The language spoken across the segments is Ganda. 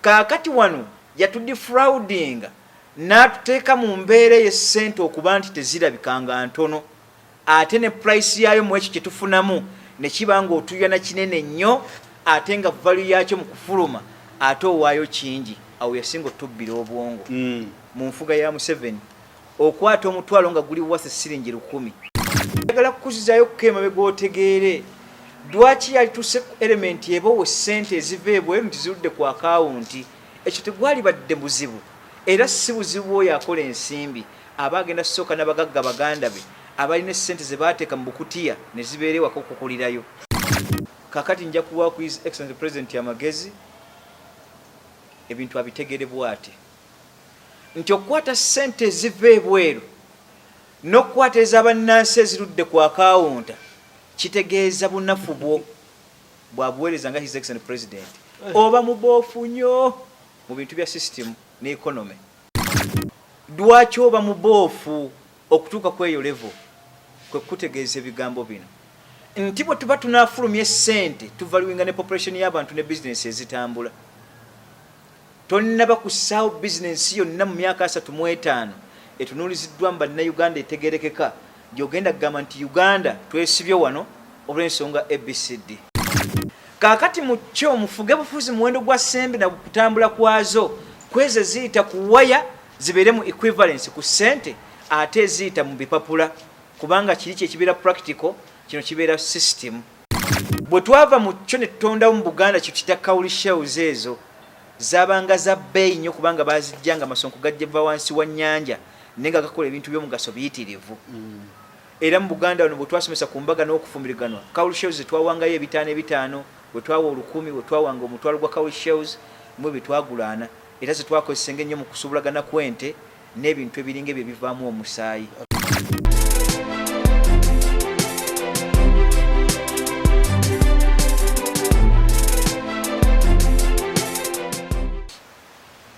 Kaakati wano yatudefraudinga n'atuteeka mu mbeera ey'essente okuba nti tezirabika nga ntono, ate ne price yaayo mu ekyo kye tufunamu ne kiba ng'otuuyana kinene nnyo, ate nga value yaakyo mu kufuluma ate owaayo kingi. Awo yasinga otubbira obwongo mu nfuga ya Museveni. Okwata omutwalo nga guli worth siringi 1000. Njagala kukuzizaayo kuko emabega otegeere lwaki yalituse ku element ebowa ssente eziva ebweru nti zirudde ku akawunti. Ekyo tegwalibadde buzibu era si buzibu bw'oyo akola ensimbi aba agenda kusooka na bagagga baganda be abalina essente ze baateeka mu bukutiya ne zibeera ewaka okukulirayo. Kaakati nja kuwa ku His Excellency President amagezi ebintu abitegere bwati nti okukwata ssente eziva ebweru n'okukwata ez'abannansi ezirudde ku akawunta kitegeeza bunafu bwo bwabuweereza nga His Excellency President oba muboofu nnyo mu bintu bya system ne economy. Lwaki oba muboofu okutuuka ku eyo level? Kwe kukutegeeza ebigambo bino nti bwe tuba tunaafulumya essente tuvaluinga ne population y'abantu ne bizinensi ezitambula. Tonnaba kussaawo bizinensi yonna mu myaka 35 etunuuliziddwa mu Bannayuganda etegeerekeka gy'ogenda kugamba nti Uganda twesibye wano olw'ensonga ABCD. Kaakati mu kyo mufuge bufuzi muwendo gwa ssembe na kutambula kwazo, kw'ezo eziyita ku waya zibeere mu equivalence ku ssente ate eziyita mu bipapula, kubanga kiri kye kibeera practical, kino kibeera system. Bwe twava mu kyo ne tutondawo mu Buganda kye tuyita cowrie shells, ezo zaabanga za bbeeyi nnyo kubanga baaziggyanga amasonko gajjava wansi wa nnyanja naye nga gakola ebintu by'omugaso biyitirivu. Era mu Buganda wano bwe twasomesa ku mbaga n'okufumbiriganwa, cowrie shells ze twawangayo ebitaano ebitaano, bwe twawa olukumi, bwe twawanga omutwalo gwa cowrie shells, mu ebyo twagulaana era ze twakozesenga ennyo mu kusuubulagana kw'ente n'ebintu ebiringa ebyo ebivaamu omusaayi.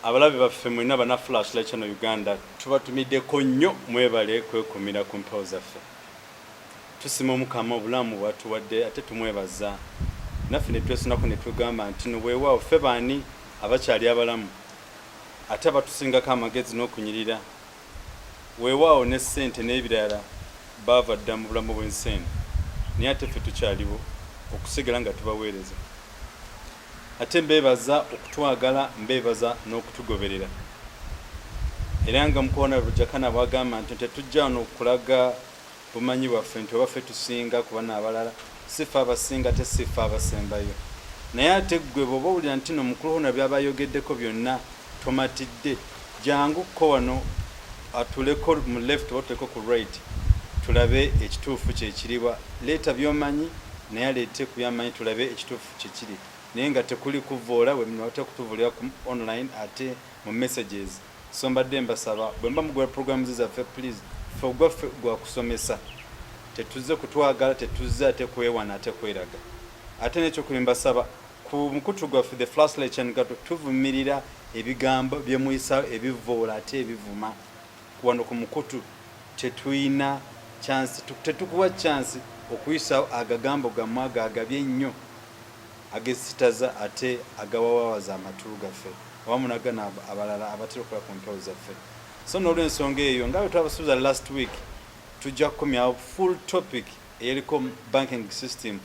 Abalabi baffe mwenna bana Flash Light Channel Uganda tubatumiddeko nnyo, mwebale kwekumira ku mpewo zaffe. Tusima Omukama obulamu bwatuwadde ate tumwebaza naffe ne twesunako ne tugamba nti no weewaawo ffe baani abakyali abalamu ate abatusingako amagezi n'okunyirira, weewaawo ne ssente n'ebirala baava dda mu bulamu bw'ensi eno naye ate ffe tukyaliwo okusigala nga tubaweereza. Ate mbeebaza okutwagala, mbeebaza n'okutugoberera. Era nga Mukulu Honourable Jakana bw'agamba nti tetujja wano kulaga bumanyi bwaffe nti oba ffe tusinga ku bano abalala, si ffe abasinga ate si ffe abasembayo. Naye ate ggwe bw'oba owulira nti no Mukulu Honourable by'aba ayogeddeko byonna tomatidde, jangu ko wano atuuleko mu left oba otuuleko ku right tulabe ekituufu kye kiriwa. Leeta by'omanyi naye aleete ku by'amanyi tulabe ekituufu kye kiri. Naye nga tekuli kuvvoola, bwe kutuvuulira ku online ate mu messages. So mbadde mbasaba bwe muba mugula programs zaffe please, ffe ogwaffe gwa kusomesa, tetuzze kutwagala, tetuzze ate kwewana ate kweraga. Ate n'ekyokubiri mbasaba ku mukutu gwaffe The Flashlight Channel Gato tuvumirira ebigambo bye muyisaawo ebivvoola ate ebivuma. Wano ku mukutu tetulina chance, tetukuwa chance okuyisaawo agagambo gammwe ago agabi ennyo agesitaza ate agawawawaza amatu gaffe awamu nagano abalala abatera okukola ku mpewo zaffe. So n'olwensonga eyo nga bwe twabasuubiza last week tujja kukomyawo full topic eyeriko banking system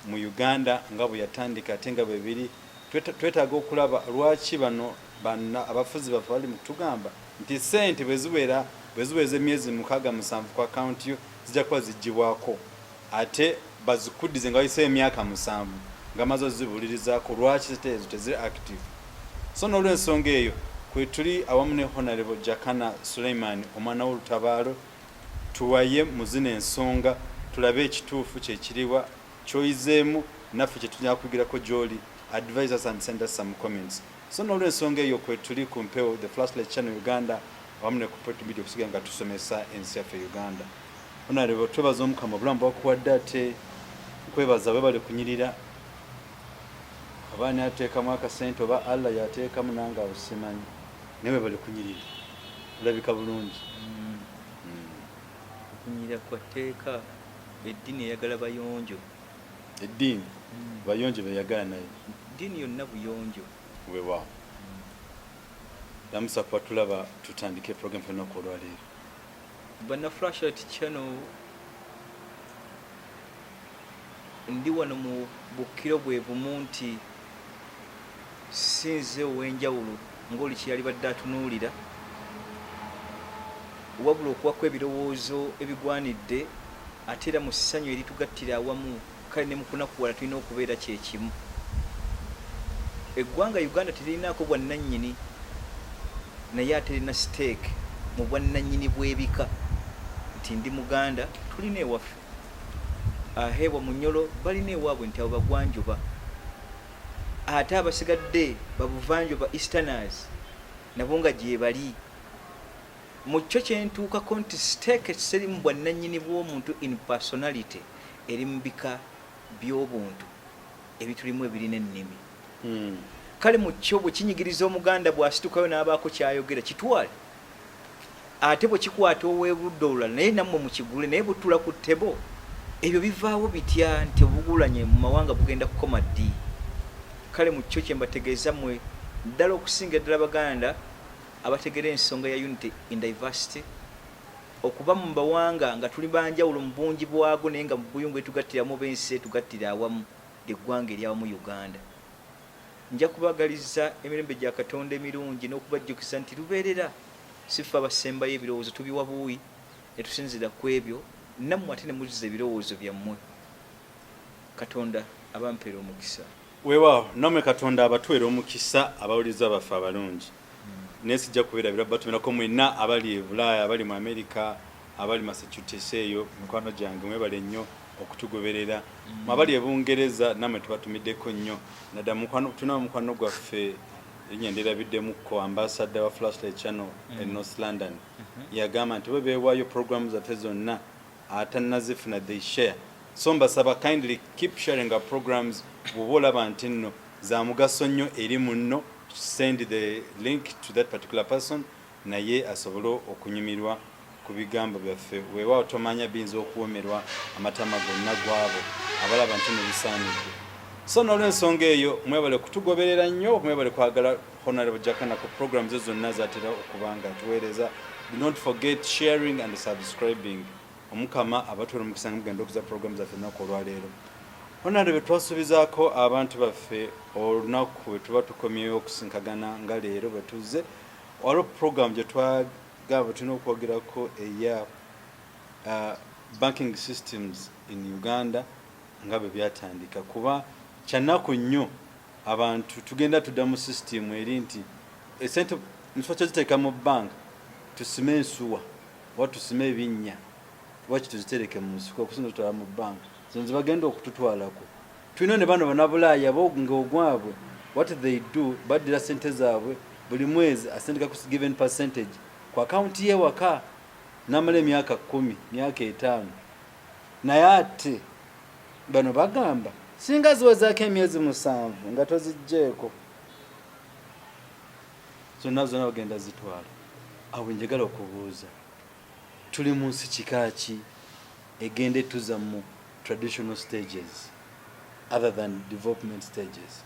mu Uganda nga bwe yatandika ate nga bwe biri. Twetaaga okulaba lwaki bano bano abafuzi baffe bali mu kutugamba nti ssente bwe ziwera bwe ziweza emyezi mukaaga musanvu ku akawunti yo zijja kuba ziggyibwako ate bazikuddize nga wayiseeyo emyaka musanvu nga maze ozibulirizaako lwaki sente ezo teziri active. So n'olwensonga eyo kwetuli awamu ne Honourable Jakana Suleiman omwana w'olutabaalo tuwaye mu zino ensonga tulabe ekituufu kye kiriwa, ky'oyizeemu naffe kye tunakuyigirako gy'oli, advise us and send us some comments. So n'olwensonga eyo kwetuli ku mpewo The Flashlight Channel Uganda awamu ne ku Point Media okusigala nga tusomesa ensi yaffe Uganda. Honourable twebaza Omukama obulamu bwakuwadde ate nkwebaza webale kunyirira oba ani ateekamu akasente oba Allah yateekamu nange awo simanyi naye webale kunyirira olabika bulungi. Okunyirira kwa tteeka, eddiini eyagala bayonjo. Eddiini bayonjo beyagala naye. Eddiini yonna buyonjo. Weewaawo. Lamusa kuba tulaba tutandike program fennaku olwaleero. Banna Flashlight Channel, ndi wano mu bukkiro bwe bumu nti sinze ow'enjawulo ng'oli kye yalibadde atunuulira, wabula okuwako ebirowoozo ebigwanidde, ate era mu ssanyu eritugattira awamu, kale ne mu kunakuwala tulina okubeera kye kimu. Eggwanga Uganda teririnaako bwannannyini, naye ate lirina stake mu bwannannyini bw'ebika nti ndi Muganda, tulina ewaffe. Aheebwa Munyoro balina ewaabwe nti abo Bagwanjuba. Ate abasigadde Babuvanjuba, Easterners, nabo nga gyebali. Mu kyo kye ntuukako nti stake seri mu bwannannyini bw'omuntu in personality, eri mu bika by'obuntu ebitulimu ebirina ennimi. Kale mu kyo bwe kinyigiriza Omuganda bw'asitukayo n'abaako ky'ayogera kitwale, ate bwe kikwata ow'oludda olulala naye nammwe mukigule, naye butula ku table. Ebyo bivaawo bitya nti obugulanye mu mawanga bugenda kukoma ddi? Kale mu kyo kye mbategeeza mmwe ddala okusingira ddala Abaganda abategera ensonga ya unity in diversity, okuba mu mawanga nga tuli banjawulo mu bungi bwago naye nga mu buyungu etugattiramu oba ensi etugattira awamu lye ggwanga eryawamu Uganda. Nja kubagaliza emirembe gya Katonda emirungi n'okubajjukiza nti lubeerera si ffe abasembayo ebirowoozo tubiwa buwi ne tusinziira ku ebyo nammwe ate ne muzza ebirowoozo byammwe. Katonda abampeere omukisa. Weewaawo, nammwe Katonda abatuweere omukisa abawuliriza baffe abalungi. Naye sijja kubeerabira batumirako mwenna abali e Bulaaya, abali mu Amerika, abali Massachusetts eyo, mikwano gyange mwebale nnyo okutugoberera. Mwe abali e Bungereza nammwe tubatumiddeko nnyo. Naddala mukwano, tulina mukwano gwaffe erinnya ndyerabiddemukko, ambassador wa Flashlight Channel e North London. Yagamba nti bo beewaayo programu zaffe zonna atannazifuna they share. So mbasaba kindly keep sharing our programs. Bw'oba olaba nti nno za mugaso nnyo eri munno, send the link to that particular person naye asobole okunyumirwa ku bigambo byaffe. Weewaawo tomanya biyinza okuwomerwa amatama gonna gwabo abalaba nti nno bisaanidde. So n'olwensonga eyo mwebale kutugoberera nnyo, mwebale kwagala Honorable Jakana ku programs ezo zonna zatera okuba nga tuweereza. Do not forget sharing and subscribing. Omukama abatwala omukisa nga mugenda okuza program zaffe olunaku olwaleero. Honorable, twasuubizaako abantu baffe olunaku bwe tuba tukomyewo okusinkagana nga leero bwe tuzze, waliwo program gye twagamba tulina okwogerako eya banking systems in Uganda nga bwe byatandika, kuba kyannaku nnyo abantu tugenda tudda mu system eri nti esente mu kifo kyoziteeka mu bank tusime ensuwa oba tusime ebinnya, lwaki tuzitereke mu nsiko okusinga tutwala mu bank zino zebagenda okututwalako. Tulina ne bano banabulaaya bo nga ogwabwe what they do, baddira sente zaabwe buli mwezi asindika ku given percentage ku akawunti ye waka n'amala emyaka 10, myaka 5. Naye ate bano bagamba singa ziwezaako emyezi 7 nga toziggyeko zonna zonna bagenda zitwala. Awo njagala okubuuza, tuli mu nsi kika ki egenda etuza mu traditional stages other than development stages?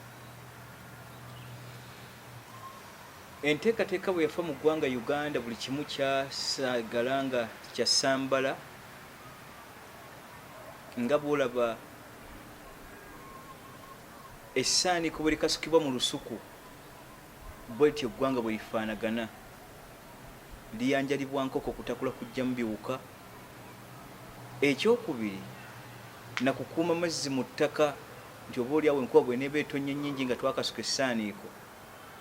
Enteekateeka bwe yafa mu ggwanga Uganda, buli kimu kyasagala nga kyasambala nga bw'olaba essaaniko bwe likasukibwa mu lusuku, bwetyo eggwanga bwe lifaanagana. Liyanjalibwa nkoko kutakula kuggyamu biwuka. Ekyokubiri, na kukuuma mazzi mu ttaka nti oba oli awo enkuba bw'eneeba etonnye nnyingi nga twakasuka essaaniiko,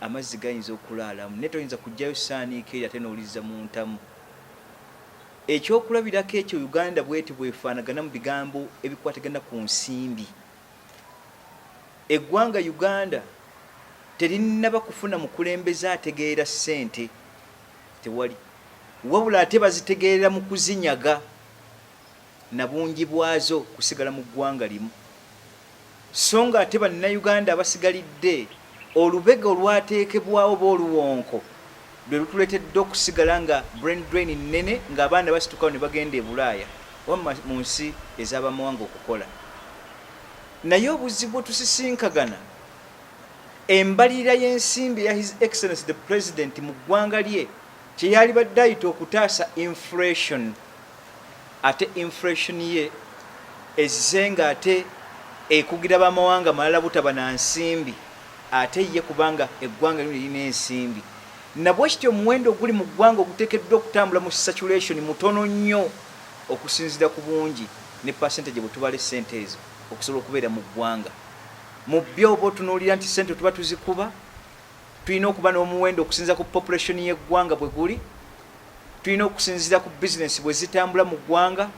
amazzi gayinza okulaalamu naye toyinza kuggyayo ssaaniiko eryo ate n'olizza mu ntamu. Ekyokulabirako ekyo Uganda bw'etyo bw'efaanagana mu bigambo ebikwatagana ku nsimbi. Eggwanga Uganda terinnaba kufuna mukulembeze ategeera ssente, tewali. Wabula ate bazitegeerera mu kuzinyaga na bungi bwazo kusigala mu ggwanga limu. So nga ate Bannayuganda abasigalidde olubega olwateekebwawo oba oluwonko lwe lutuleetedde okusigala nga brain drain nnene ng'abaana basitukawo ne bagenda e Bulaaya oba mu nsi ez'abamawanga okukola. Naye obuzibu bwe tusisinkagana Embalirira y'ensimbi eya His Excellency the President mu ggwanga lye kye yalibadde ayita okutaasa inflation, ate inflation ye ezze nga ate ekugira bamawanga malala butaba na nsimbi, ate ye kubanga eggwanga lino lirina ensimbi. Nabwekityo omuwendo oguli mu ggwanga oguteekeddwa okutambula mu circulation mutono nnyo okusinziira ku bungi ne percentage bwe tubala essente ezo okusobola okubeera mu ggwanga. Mu byo oba otunuulira nti ssente tuba tuzikuba, tulina okuba n'omuwendo okusinziira ku population y'eggwanga bwe guli, tulina okusinziira ku bizinesi bwe zitambula mu ggwanga,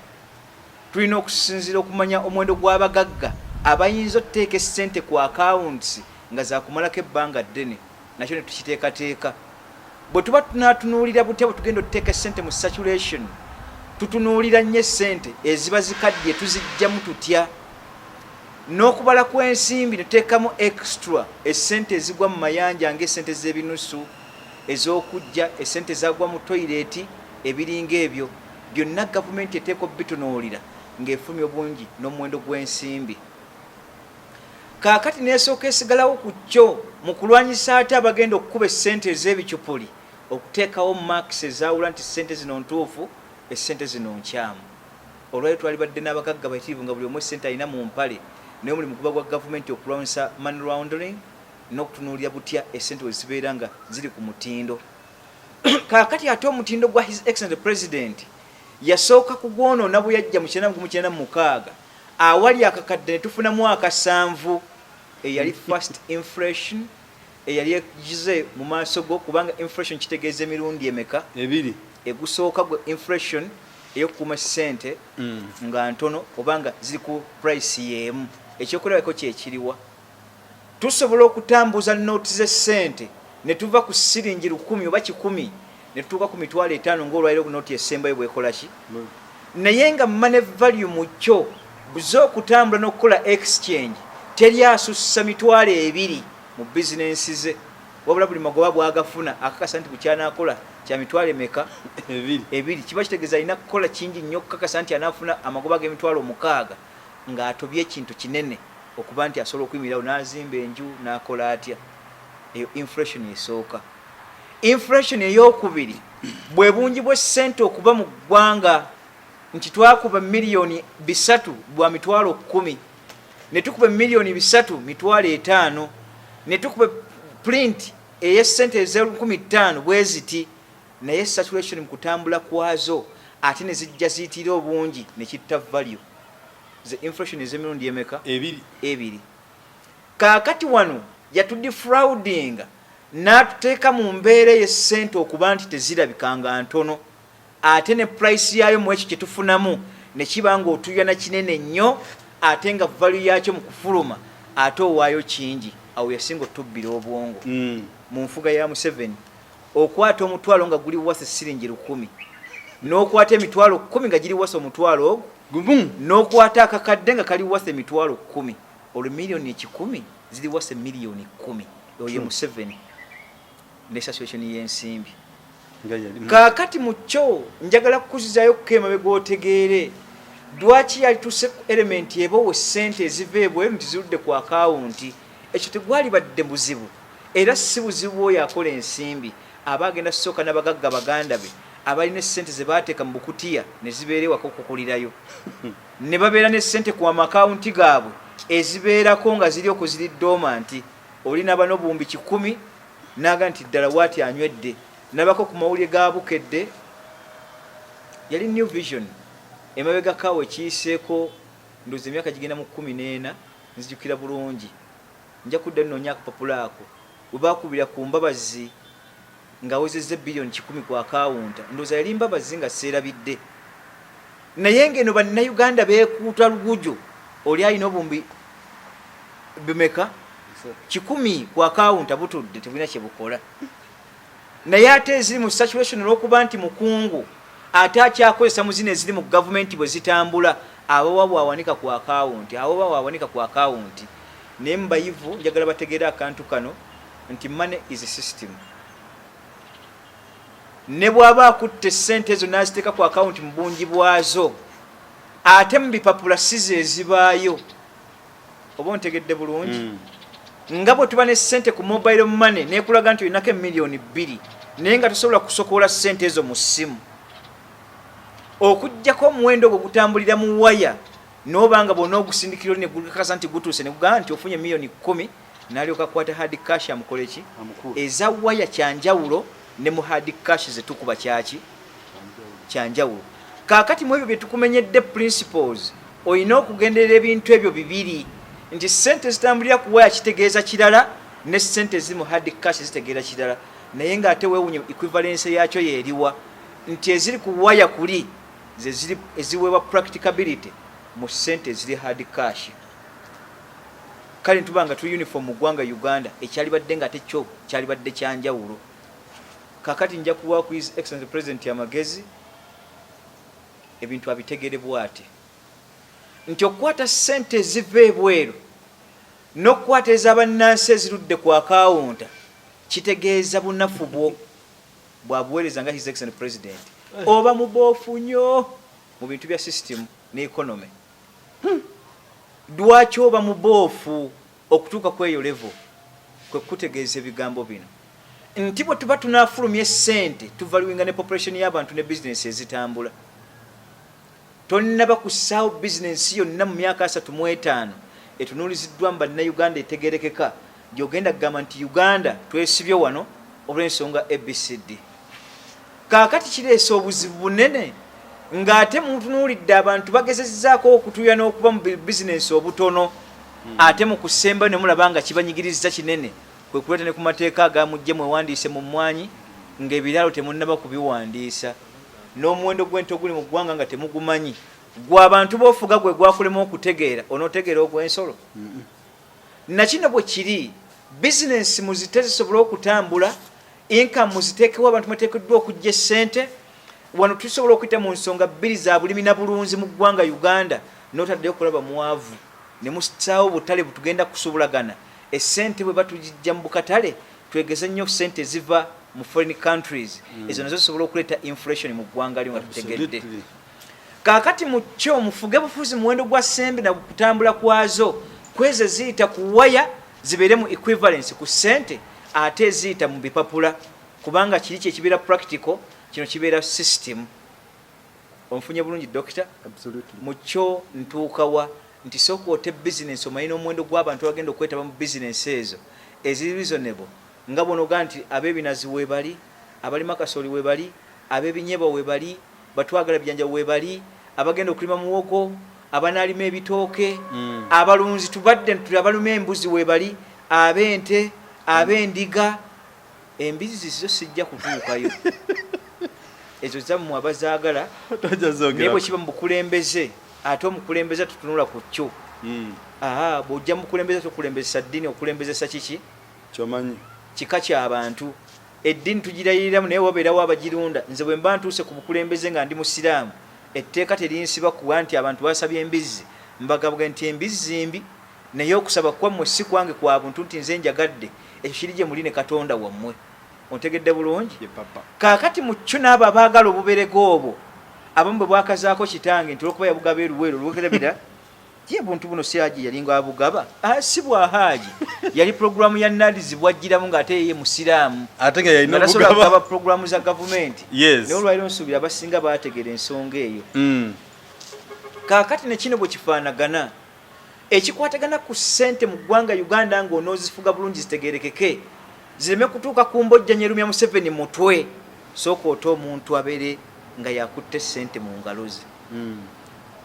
tulina okusinziira okumanya omuwendo gw'abagagga abayinza otuteeka essente ku accounts nga zakumalako ebbanga ddene, nakyo ne tukiteekateeka. Bwe tuba tunaatunuulira butya bwe tugenda otuteeka essente mu circulation, tutunuulira nnyo essente eziba zikaddiye tuziggyamu tutya, n'okubala kw'ensimbi ne tuteekamu extra essente ezigwa mu mayanja ng'essente z'ebinusu, ez'okujja, essente ezagwa mu toyireeti, ebiringa ebyo byonna gavumenti eteekwa obitunuulira ng'efulumya obungi n'omuwendo gw'ensimbi. Kaakati n'esooka esigalawo ku kyo mu kulwanyisa ate abagenda okukuba essente ez'ebicupuli okuteekawo marks ezaawula nti ssente zino ntuufu, essente zino nkyamu. Olwaleero twalibadde n'abagagga bayitirivu nga buli omu essente alina mu mpale, naye omulimu guba gwa gavumenti okulwanyisa money laundering n'okutunuulira butya essente bwe zibeera nga ziri ku mutindo. Kaakati ate omutindo gwa His Excellency the President yasooka kugwonoona bwe yajja mu 1996 awali akakadde ne tufunamu akasanvu eyali first inflation eyali egize mu maaso go, kubanga inflation kitegeeza emirundi emeka? Ebiri. Egusooka gwe inflation ey'okukuuma ssente nga ntono oba nga ziri ku price y'emu. Ekyokulabako kyekiriwa, tusobola okutambuza nooti z'essente ne tuva ku siringi 1,000 oba 100 ne tutuuka ku 50,000 ng'olwaliro nooti esembayo bwekola ki, naye nga money value mu kyo buze okutambula n'okukola exchange teri asussa 20,000 mu bizinensi ze, wabula buli magoba bwagafuna akakasa nti bukyanaakola kya mitwalo emeka? Ebiri. Ebiri. Kiba kitegeeza alina kukola kingi nnyo okukakasa nti anaafuna amagoba g'emitwalo omukaaga ng'atobye ekintu kinene okuba nti asobola okuyimirirawo n'azimba enju n'akola atya. Eyo inflation esooka. Inflation ey'okubiri bwe bungi bw'essente okuba mu ggwanga nti twakuba 300,000,000 bwa 10,000, ne tukuba 3,000,000 50,000, ne tukuba print ey'essente ez'olukumi ttaano bwe ziti, naye saturation mu kutambula kwazo ate ne zijja ziyitira obungi ne kitta value. Ze inflation ez'emirundi emeka? Ebiri. Ebiri. Kaakati wano yatudefraudinga n'atuteeka mu mbeera ey'essente okuba nti tezirabika nga ntono, ate ne price yaayo mu ekyo kye tufunamu ne kiba ng'otuyana kinene nnyo, ate nga value yaakyo mu kufuluma ate owaayo kingi. Awo yasinga otubbira obwongo. Mu nfuga ya Museveni okwata omutwalo nga guli wasa siringi 1,000, n'okwata 10,000 nga giri wasa omutwalo ogwo gumu, n'okwata akakadde nga kali wasa 10,000, olwo 100,000,000 ziri wasa 10,000,000. Oyo ye Museveni ne saturation y'ensimbi. Kaakati mu kyo njagala kukuzizaayo kuko emabega otegeere lwaki yalituse ku element ebowa essente eziva ebweru nti zirudde ku akawunti. Ekyo tegwalibadde buzibu, era si buzibu oyo akola ensimbi aba agenda kusooka n'abagagga baganda be abalina essente ze baateeka mu bukutiya ne zibeera ewaka okukulirayo, ne babeera n'essente ku amakawunti gaabwe ezibeerako nga ziri okwo ziri dormant. Oli n'aba n'obuwumbi 100 n'aga nti ddala waati anywedde. Nabako ku mawulire ga Bukedde, yali New Vision emabega kaawo ekiyiseeko ndowooza emyaka gigenda mu 14, nzijukira bulungi, nja kudda nnoonya akapapula ako, we baakubira ku Mbabazi ng'awezezza 100,000,000 ku akawunta. Ndowooza yali Mbabazi nga seerabidde, naye ng'eno bannayuganda beekuuta lugujo, oli alina obuwumbi bimeka 100 ku akawunta butudde tebulina kye bukola, naye ate eziri mu saturation olw'okuba nti mukungu ate akyakozesa mu zino eziri mu gavumenti bwe zitambula, abawa bwawanika ku akawunti, abawa bwawanika ku akawunti. Naye mubayivu njagala bategeere akantu kano nti money is a system. Ne bw'aba akutte essente ezo n'aziteeka ku akawunti mu bungi bwazo, ate mu bipapula si ze ezibaayo. Oba ontegedde bulungi? Nga bwe tuba ne ssente ku mobile money nekulaga nti olinako 2 million, naye nga tosobola kusokoola ssente ezo mu ssimu, okugjako omuwendo ogwo gutambulira mu waya, noba nga bwona ogusindikira oli negukakasa nti gutuuse, negugamba nti ofunye 10 million, nalyoka akwata hard cash amukole ki? Amukulu. Eza waya kyanjawulo ne mu hard cash zetukuba kyaki? Kyanjawulo. Kaakati mu ebyo bye tukumenyedde principles, olina okugenderera ebintu ebyo bibiri, nti sente zitambulira ku waya kitegeeza kirala, ne sente ziri mu hard cash zitegeera kirala. Naye ng'ate weewunye equivalence yakyo yeeriwa, nti eziri ku waya kuli ze ziri eziweebwa practicability mu sente eziri hard cash. Kale ntuba nga tuli uniform mu ggwanga Uganda, ekyalibadde nga ate kyo kyalibadde kyanjawulo. Kakati nja kuwa ku His Excellency President amagezi, ebintu abitegere bwati, nti okukwata sente eziva ebweru n'okukwata ez'abannansi ezirudde ku akawunta kitegeeza bunafu bwo bwabuweereza nga His Excellency President, oba muboofu nnyo mu bintu bya system ne economy. Lwaki oba muboofu okutuuka ku eyo level? Kwe kutegeeza ebigambo bino nti bwe tuba tunafulumya essente, tuvaluinga ne population y'abantu ne bizinesi ezitambula. Tonnaba kussaawo bizinensi yonna mu myaka 35 etunuuliziddwa mu Bannayuganda etegerekeka gy'ogenda kugamba nti Uganda twesibye wano olw'ensonga ABCD. Kaakati kireese obuzibu bunene ng'ate mutunuulidde abantu bagezezzaako okutuuya n'okuba mu bizinensi obutono, ate mu kusemba ne mulaba nga kibanyigiriza kinene, kwe kuleeta ne ku mateeka agamujje mwewandiise mu mmwanyi ng'ebiraalo temunnaba kubiwandiisa, n'omuwendo gw'ente oguli mu ggwanga nga temugumanyi. Gwe abantu b'ofuga gwe gwakulema okutegeera, onootegeera ogw'ensolo? Nakino bwe kiri, bizinensi muzite zisobole okutambula, income muziteekewo abantu mweteekeddwa okujja essente. Wano tusobola okuyita mu nsonga bbiri za bulimi na bulunzi mu ggwanga Uganda, n'otaddeyo kulaba mwavu, ne musaawo butale butugenda kusuubulagana. Essente bwe batugijja mu bukatale, twegeze nnyo ssente eziva mu foreign countries. Ezo nazo zisobola okuleeta inflation mu ggwanga lyo nga tutegedde. Kaakati mu kyo mufuge bufuzi muwendo gwa sembe na kutambula kwazo, kwezo eziyita ku waya zibeere mu equivalence ku ssente ate eziyita mu bipapula, kubanga kiri kyekibeera practical, kino kibeera system. Onfunye bulungi, dokita? Mu kyo ntuukawa nti sooka ote bizinensi, omanye n'omuwendo gw'abantu abagenda okwetaba mu bizinensi ezo eziri reasonable, nga bwonoga nti ab'ebinazi weebali, abalima kasooli weebali, ab'ebinyeebwa weebali, batwagala bijanja weebali, abagenda okulima muwogo, abanaalima ebitooke, abalunzi tubadde abaluma embuzi weebali, ab'ente, ab'endiga. Embizi zo sijja kutuukayo, ezo zammwe abazaagala. Naye bwe kiba mu bukulembeze, ate omukulembeze tutunula ku kyo. Aa, bw'ojja mu bukulembeze tokulembezesa ddiini, okulembezesa kiki? Kyomanyi. Kika ky'abantu. Eddiini tugirayiriramu, naye wabeerawo abagirunda. Nze bwe mba ntuuse ku bukulembeze nga ndi musiraamu, etteeka terinsiba kuba nti abantu basabye embizzi, mbagambwe nti embizzi mbi, naye okusaba kwammwe si kwange kwa buntu nti nze njagadde, ekyo kiri gye muli ne Katonda wammwe. Ontegedde bulungi? Ye papa. Kaakati mu kyo n'abo abaagala obuberege obwo, abamu bwe bwakazaako kitange nti olwokuba yabugaba eruweero olwokerabira ye buntu buno si Haji yalinga abugaba. Ah, si bwa Haji, yali puroguramu ya NAADS bwajjiramu ng'ate yeye musiraamu. Ate nga yalina nga tasobola obugaba. kugaba puroguramu za gavumenti. Naye olwaliro nsuubira abasinga baategeera ensonga eyo. Kaakati ne kino bwe kifaanagana ekikwatagana ku ssente mu ggwanga Uganda, ng'onoozifuga bulungi zitegerekeke, zireme kutuuka ku mbojja nyerumya Museveni mutwe, sooka ote omuntu abeere nga yakutte ssente mu ngalo ze.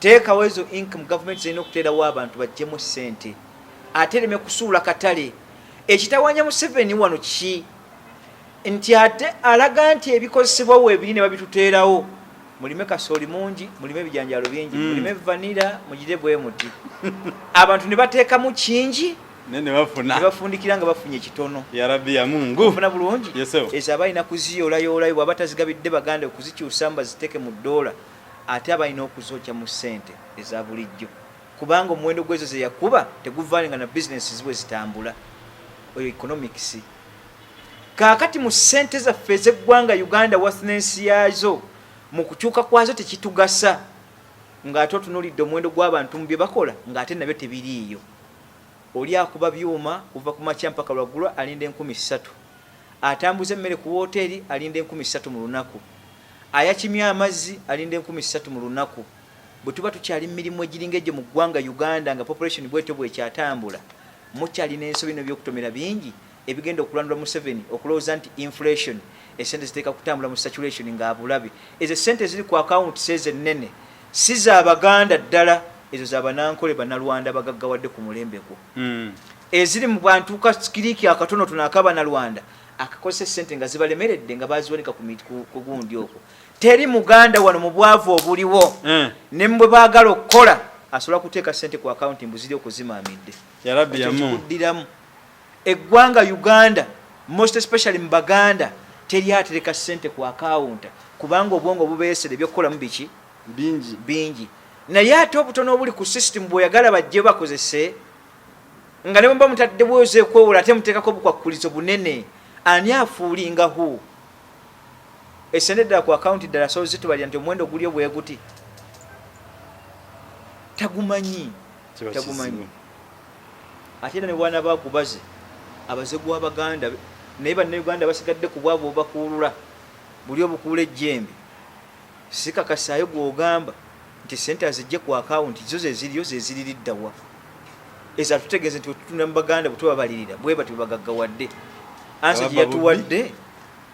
Teekawo ezo income gavumenti zirina okuteerawo abantu baggyemu ssente, ate ereme kusuula katale. Ekitawanya Museveni wano ki? Nti ate alaga nti ebikozesebwa weebiri ne babituteerawo, mulime kasooli mungi, mulime ebijanjaalo bingi, mulime vanira, mugire bwe muti, abantu ne bateekamu kingi. Ne ne bafuna. Ne bafundikira nga bafunye kitono. Ya Rabbi ya Mungu. Ofuna bulungi? Yes, sir. Ezo aba alina kuziyoolayoolayo, bw'aba tazigabidde baganda okuzikyusamu baziteeke mu ddoola, ate aba alina okuzookya mu ssente eza bulijjo, kubanga omuwendo gw'ezo ze yakuba teguvaalinga na bizinesi zibwe zitambula. Oyo economics. Kaakati mu ssente zaffe ez'eggwanga Uganda, worthiness yaazo mu kukyuka kwazo tekitugasa, ng'ate otunuulidde omuwendo gw'abantu mu bye bakola ng'ate nabyo tebiriiyo. Oli akuba byuma kuva ku makya mpaka lwaggulo alinda 3000. Atambuza emmere ku wooteeri alinda 3000 mu lunaku. Ayakimya amazzi alinda 3000 mu lunaku. Bwe tuba tukyali mu mirimu egiringa egyo mu ggwanga Uganda nga population bwetyo bwekyatambula, mukyalina ensobi n'ebyokutomera bingi ebigenda okulandula Museveni okulowooza nti inflation esente ziteeka kutambula mu saturation nga abulabe. Ezo essente eziri ku accounts ezo ennene si za Baganda ddala, ezo za Banankole, Banalwanda abagaggawadde ku mulembe gwo. Eziri mu bantu kakiriki akatonotono ak'Abanalwanda akakozesa essente nga zibalemeredde nga baziwanika ku gundi okwo. Teri Muganda wano mu bwavu obuliwo ne mu bwe baagala okukola asobola kuteeka ssente ku akawunti mbu ziri okuzimaamidde. Ya Rabbi Ekyo ya Mungu. Kikuddiramu. Eggwanga Uganda, most especially mu Baganda, teri atereka ssente ku akawunta kubanga obwongo bubeesera eby'okukolamu biki? Bingi. Bingi. Naye ate obutono obuli ku system bw'oyagala bajje bakozese nga ne bwe muba mutadde bwoza ekwewola ate muteekako obukwakkulizo bunene, ani afuulinga who? Esente ddala ku akawunti ddala asobola zitubalira nti omuwendo gulyo bwe guti? Tagumanyi. Kiba Tagumanyi. kizibu. Ate era ne bw'anaaba agubaze, abaze gw'Abaganda be. Naye Bannayuganda basigadde ku bwavu obubakuulula, buli obukuula ejjembe. Sikakasaayo gw'ogamba nti ssente aziggye ku akawunti zo ze ziriyo ze ziri lidda wa? Ezo atutegeeze nti bwe tutunda mu Baganda bwe tubabalirira bwe batyo bwe bagaggawadde. Ansa gye Ababba bubbi. yatuwadde,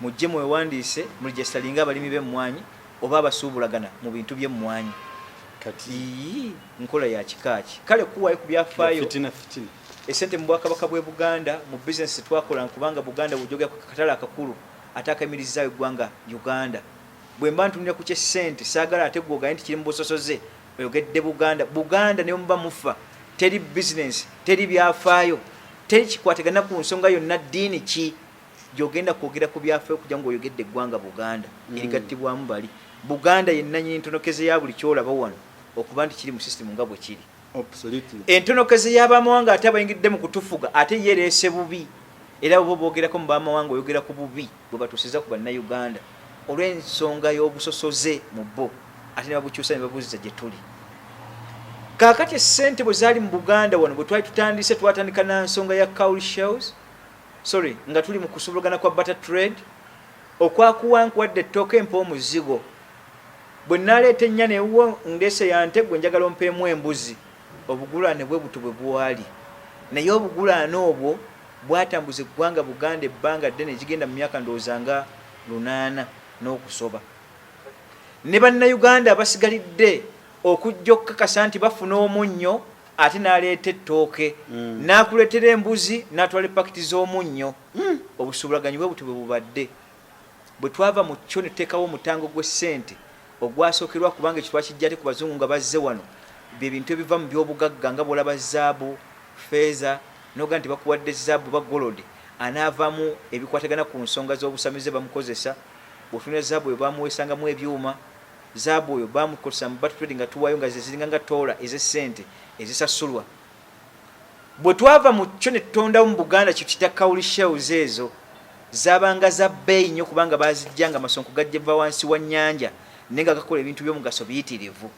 mujje mwewandiise mulijesitalinge abalimi b'emmwanyi oba abasuubulagana mu bintu by'emmwanyi. Kati. Iyii, nkola ya kika ki? Kale kuwaayo ku byafaayo. Fitina, fitina. Essente mu Bwakabaka bw'e Buganda mu bizinensi ze twakola kubanga Buganda bw'ogyogera ku katale akakulu ate akayimirizzaawo eggwanga Uganda. Bwe mba ntunulira ku ky'essente saagala ate ggwe ogambe nti kiri mu busosoze oyogedde Buganda. Buganda ne bwe muba mufa teri bizinensi, teri byafaayo, teri kikwatagana ku nsonga yonna ddiini ki gy'ogenda kwogera ku byafaayo okujja ng'oyogedde eggwanga Buganda erigattibwamu bali. Buganda ye nnannyini ntonokeze ya buli ky'olaba wano okuba nti kiri mu sisitimu nga bwe kiri. Entonokeze y'abamawanga ate abayingidde mu kutufuga ate ye ereese bubi era bw'oba oboogerako mu bamawanga oyogera ku bubi bwe batuusiza ku Bannayuganda olw'ensonga y'obusosoze mu bo ate ne babukyusa ne babuzza gye tuli. Kaakati essente bwe zaali mu Buganda wano bwe twali tutandise twatandika na nsonga ya cowrie shells, sorry, nga tuli mu kusuubulagana kwa barter trade okwakuwa nkuwadde ettooke mpa omuzigo. Bwe nnaaleeta ennyana ewuwo ndeese ya nte ggwe njagala ompeemu embuzi. Obugulaane bwe butyo bwe bwali. Naye obugulaane obwo bwatambuza eggwanga Buganda ebbanga ddene erigenda mu myaka ndowooza nga lunaana n'okusoba. Ne Bannayuganda abasigalidde okujja okukakasa nti bafuna omunnyo ate n'aleeta ettooke, n'akuleetera embuzi n'atwala epakiti z'omunnyo. Obusuubulaganyi bwe butyo bwe bubadde. Bwe twava mu kyo ne tuteekawo omutango gw'essente ogwasookerwa kubanga ekyo twakiggya ate ku Bazungu nga bazze wano, bye bintu ebiva mu by'obugagga nga bw'olaba zaabu, ffeeza, n'ogamba nti bakuwadde zaabu oba golodi anaavaamu ebikwatagana ku nsonga z'obusamize bamukozesa. Bw'otunuulira zaabu oyo baamuweesangamu ebyuma, zaabu oyo baamukozesa mu barter trade nga tuwaayo nga ze ziringa nga ttoola ez'essente ezisasulwa. Bwe twava mu kyo ne tutondawo mu Buganda kye tuyita cowrie shells ezo zaabanga za bbeeyi nnyo kubanga baaziggyanga amasonko gajjeva wansi wa nnyanja naye nga gakola ebintu by'omugaso biyitirivu.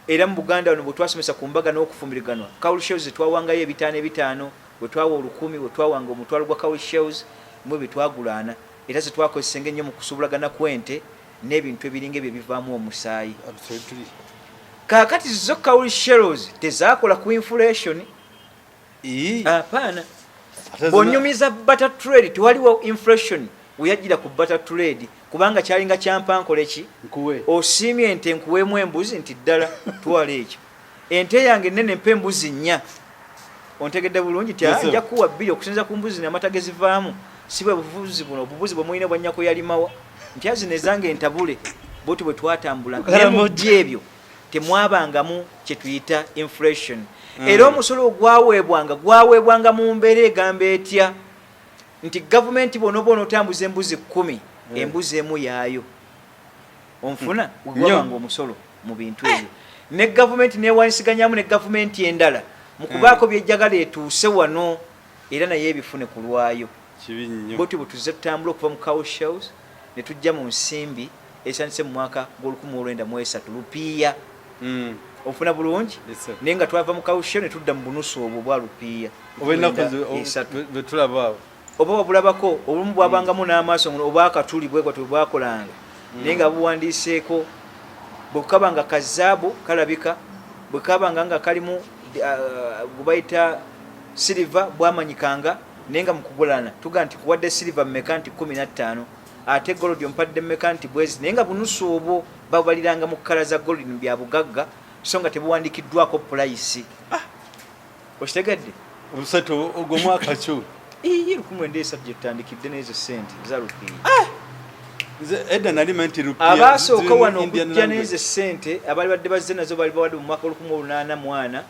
Era mu Buganda wano bwe twasomesa ku mbaga n'okufumbiriganwa, cowrie shells ze twawangayo ebitaano ebitaano, we twawa olukumi, we twawanga omutwalo gwa cowrie shells mu ebyo twagulaana era ze twakozesenga ennyo mu kusuubulagana kw'ente n'ebintu ebiringa ebyo ebivaamu omusaayi. Kaakati zo cowrie shells tezakola ku inflation. Apaana. Bw'onyumiza barter trade tewaliwo inflation weyajjira ku barter trade kubanga kyalinga kyampa nkole ki? Osiimye ente nkuweemu embuzi nti ddala twala ekyo. Ente yange ennene mpa embuzi nnya. Ontegedde bulungi nti nja kukuwa bbiri okusinziira ku mbuzi zino amata ge zivaamu si bwe buvuzi buno obubuzi bwe mulina bwa nnyako yalimawa nti zino ezange ntabule. Bwetyo bwe twatambula naye mu byo ebyo temwabangamu kye tuyita inflation. Era omusolo ogwaweebwanga gwaweebwanga mu mbeera egamba etya nti gavumenti bw'onooba onootambuza embuzi 10 embuzi emu yaayo. Onfuna? Gwabanga omusolo mu bintu ebyo. Ne gavumenti neewanyisiganyaamu ne gavumenti endala mu kubaako by'ejagala etuuse wano era naye ebifune ku lwayo. Kibi nnyo. Bwetyo bwe tuzze tutambula okuva mu cow shells ne tujja mu nsimbi ezitandise mu mwaka gw'olukumi mu lwenda mu esatu lupiiya. Ofuna bulungi? Yes, sir. Naye nga twava mu kawushe ne tudda mu bunusu obwo obwa lupiiya. Oba ennaku 3. Bwetulaba awo. Oba wabulabako obumu bwabangamu n'amaaso ngono, oba akatuli bwe bwatyo bwakolanga, naye nga buwandiiseeko. Bwe kaba nga kazaabu kalabika, bwe kabanga nga kalimu gwe bayita silver bwamanyikanga. Naye nga mukugulana tuga nti kuwadde silver mmeka? Nti 15. Ate gold ompadde mmeka? Nti bwezi. Naye nga bunusu obwo babubaliranga mu kkala za gold mu bya bugagga, so nga tebuwandiikiddwako price. Okitegedde? Obusatu ogwo mwaka ki? Iye, 1900 gye tutandikidde n'ezo sente za rupiya. Nze edda nali manyi nti rupiya Abaasooka ziri mu wano Indian okujja language. n'ezo sente abaali badde bazze nazo baali bawadde mu mwaka 1804,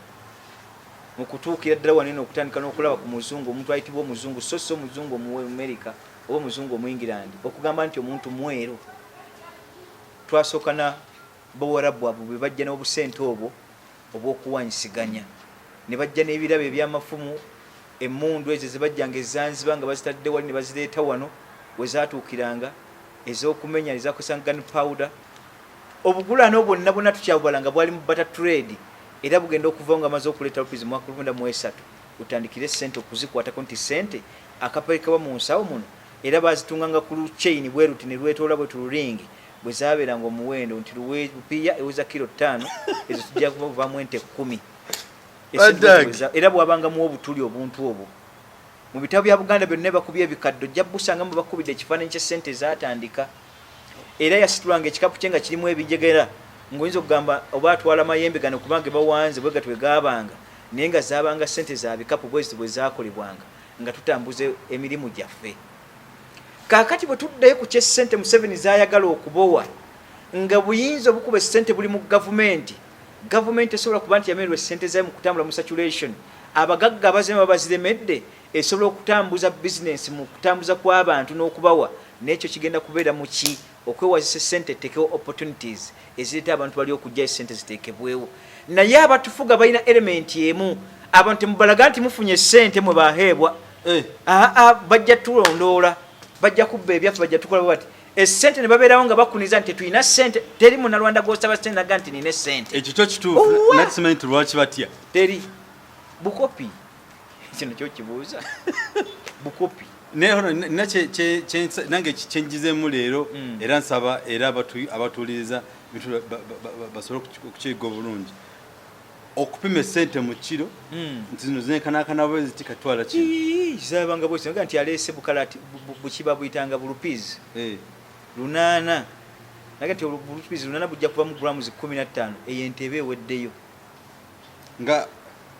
mu kutuukira ddala wano eno okutandika n'okulaba ku muzungu, omuntu ayitibwa omuzungu, so si omuzungu Omuamerika oba omuzungu Omuingirandi, okugamba nti omuntu mweru. Twasooka na Bawarabu abo bwe bajja n'obusente obwo obw'okuwanyisiganya, ne bajja n'ebirabo ebyamafumu, emmundu ezo ezibajjanga ezanziba nga bazitadde wali ne bazireeta wano we zaatuukiranga, ez'okumenya ezakozesanga gun powder. Obugulano bwonna bwonna tukyabubala nga bwali mu barter trade, era bugenda okuvawo nga amaze okuleeta rupees mu mwaka 1903, utandikire sente okuzikwatako nti sente akaperekebwa mu nsawo muno. Era bazitunganga ku luchain bwe luti ne lwetoola bwe tuluringi bwe zabeeranga omuwendo nti lupiya eweza kiro 5, ezo tujja kuvaamu ente 10. Era bwabangamu obutuli obuntu obwo mu bitabo bya Buganda byonna bakubye ebikadde, ojja busangamu bakubidde ekifaananyi ky'essente ezatandika. Era yasitulanga ekikapu kye nga kirimu ebijegera, ng'oyinza okugamba oba atwala mayembe gano kubanga gebawanze bwe gatyo bwe gaabanga, naye nga zaabanga ssente za bikapu bweziti bwe zaakolebwanga nga tutambuza emirimu gyaffe. Kaakati bwe tuddayo ku ky'essente Museveni z'ayagala okubowa, nga buyinza obukuba essente buli mu gavumenti, gavumenti esobola kuba nti yamererwa essente zayo mu kutambula mu circulation, abagagga abazirema babaziremedde, esobola okutambuza bizinensi mu kutambuza kw'abantu n'okubawa, n'ekyo kigenda kubeera mu ki okwewazisa essente ettekewo opportunities ezireeta abantu bali okujjayo essente ziteekebwewo. Naye abatufuga balina element emu, abantu temubalaga nti mufunye essente mwe baheebwa. Aa, bajja tulondoola, bajja kubba ebyaffe, bajja tukola bati essente ne babeerawo nga bakuniza nti tetulina ssente. Teri Munalwanda gwosaba ssente naga nti nina essente. Ekyo kyo kituufu. Nati nti lwaki batya? Teri bukopi, kino kyo kibuuza bukopi. Nina nange kyenjizeemu leero. Era nsaba era abatuuliriza basobole okukiyiga obulungi, okupima esente mu kiro nti zino zenkanakana bwe ziti, katwala kino. Zabanga bwesi nti aleese bukalati bukiba buyitanga bulupizi 800, naga nti bulupizi 800 bujja kuva mu grams 15, eyo ente eba eweddeyo. Nga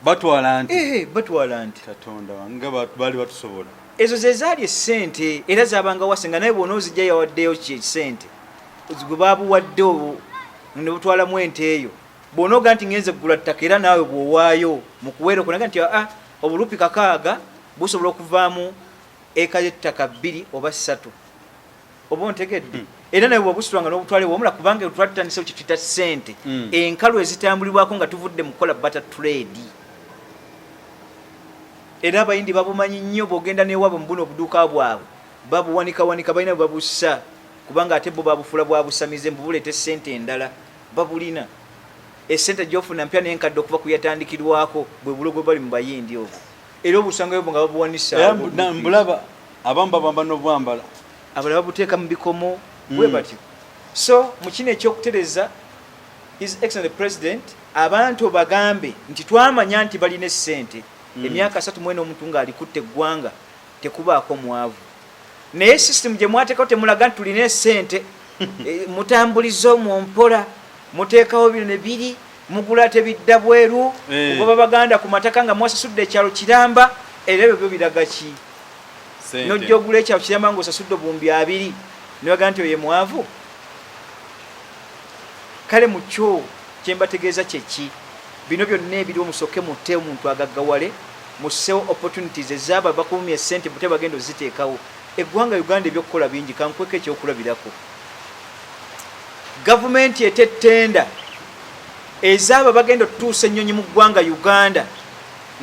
batwala nti? Batwala nti. Katonda nga baali batusobola. Ezo ze zaali esente, era zabanga wase nga naye bwona ozijja yawaddeyo ki esente gwe babuwadde obwo ne butwalamu ente eyo. Bw'onooga nti ngenze kugula ttaka, era naawe bw'owaayo mu kuweera okunaga nti aa obulupi 6 busobola okuvaamu eka y'ettaka 2 oba 3, oba ontegedde? Era nawe bwobusitulanga n'obutwale womula, kubanga twali tutandisewo kye tuyita ssente enkalu ezitambulibwako nga tuvudde mu kukola barter trade. Era Abayindi babumanyi nnyo, bw'ogenda n'ewaabwe mu buno obuduuka bwabwe babuwanikawanika, balina bwe babussa, kubanga ate bo babufuula bwa busamize mbu buleeta essente endala. Babulina esente gyofuna mpya n'enkadde okuva ku yatandikirwako, bwe bulogo bali mu Bayindi obwo, era obusangayo bwo nga babuwanisa. Mbulaba abamu babamba n'obwambala. Abalala babuteeka mu bikomo bwe batyo. So mu kino ekyokutereza, His Excellent President, abantu bagambe nti twamanya nti balina essente. Emyaka 34 omuntu ng'alikutta eggwanga tekubaako mwavu, naye system gye mwateekawo temulaga nti tulina esente. Mutambuliza omwo mpola, muteekawo bino ne biri, mugula tebidda bweru, kugoba Baganda ku mataka nga mwasasudde ekyalo kiramba. Era ebyo byo biraga ki? Nojja ogula ekyalo kiramba ng'osasudde 20,000, nebaga nti oye mwavu. Kale mukyo kyembategeeza kyeki? Bino byonna ebiriwo, musooke mutte omuntu agaggawale, mussewo opportunities ezaaba bakumye esente bute bagenda oziteekawo. Eggwanga Uganda ebyokukola bingi. Kankweko ekyokulabirako, gavumenti etettenda ezaaba bagenda otutuusa ennyonyi mu ggwanga Uganda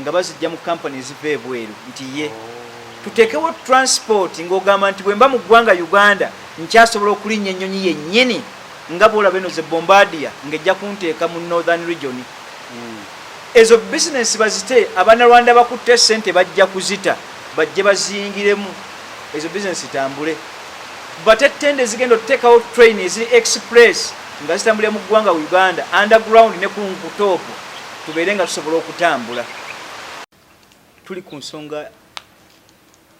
nga bazijja mu kampani eziva ebweru, nti ye tuteekewo transport ng'ogamba nti bwe mba mu ggwanga Uganda nkyasobola okulinnya ennyonyi yennyini Nga bwolaba eno ze Bombardier ng'ejja kunteeka mu Northern Region. Ezo bizinesi bazite, Abanyarwanda bakutte sente bajja kuzita, bajje baziyingiremu, ezo bizinesi zitambule. Bate tenda ezigenda otuteekawo train eziri express nga zitambulira mu ggwanga Uganda, underground ne ku top, tubeere nga tusobola okutambula. Tuli ku nsonga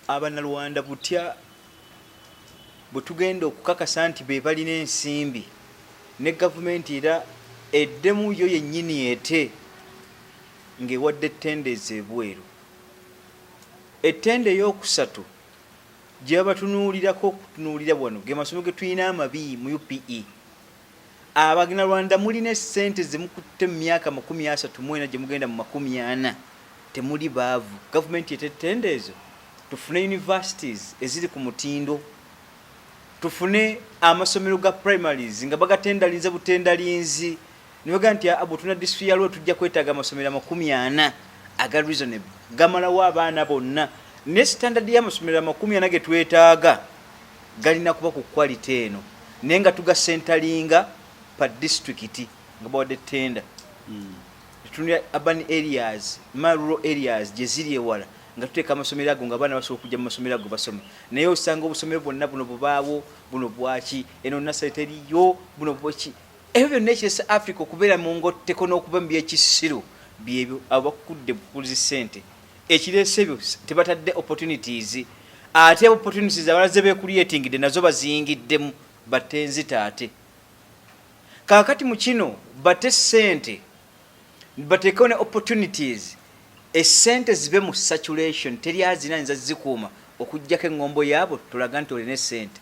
Abanyarwanda butya bwe tugenda okukakasa nti be balina ensimbi ne gavumenti era eddemu yo yennyini ete ng'ewadde ttenda ez'ebweru. Ettenda ey'okusatu gye babatunuulirako okutunuulira wano ge masomero ge tulina amabi mu UPE. Abanyarwanda mulina essente ze mukutte mu myaka 34 gye mugenda mu 40, temuli baavu. Gavumenti ete ttenda ezo tufune universities eziri ku mutindo, tufune amasomero ga primaries nga bagatendalinze butendalinzi ne bagamba nti abo tuna district ya Luweero tujja kwetaaga amasomero 40 aga reasonable gamalawo abaana bonna, ne standard y'amasomero 40 ge twetaaga galina kuba ku quality eno, naye nga tugasentalinga pa district nga bawadde tenda. Tutunulira urban areas ma rural areas gye ziri ewala nga tuteeka amasomero ago nga abaana basobola okujja mu masomero ago basome, naye osanga obusomero bwonna buno bubaawo buno bwaki, eno nasale teriyo, buno bwaki, ebyo byonna ekiresa Africa okubeera mu ngotteko n'okuba mu byekisiru byebyo. Abo bakukudde bukulizi ssente, ekireese ebyo tebatadde opportunities, ate opportunities abalala ze beecreatingidde nazo baziyingiddemu batte nzita. Ate kaakati mu kino bate ssente bateekewo ne opportunities, essente zibe mu circulation, teri azina nza zikuuma okugjako eŋŋombo yaabo. Tulaga nti olina essente,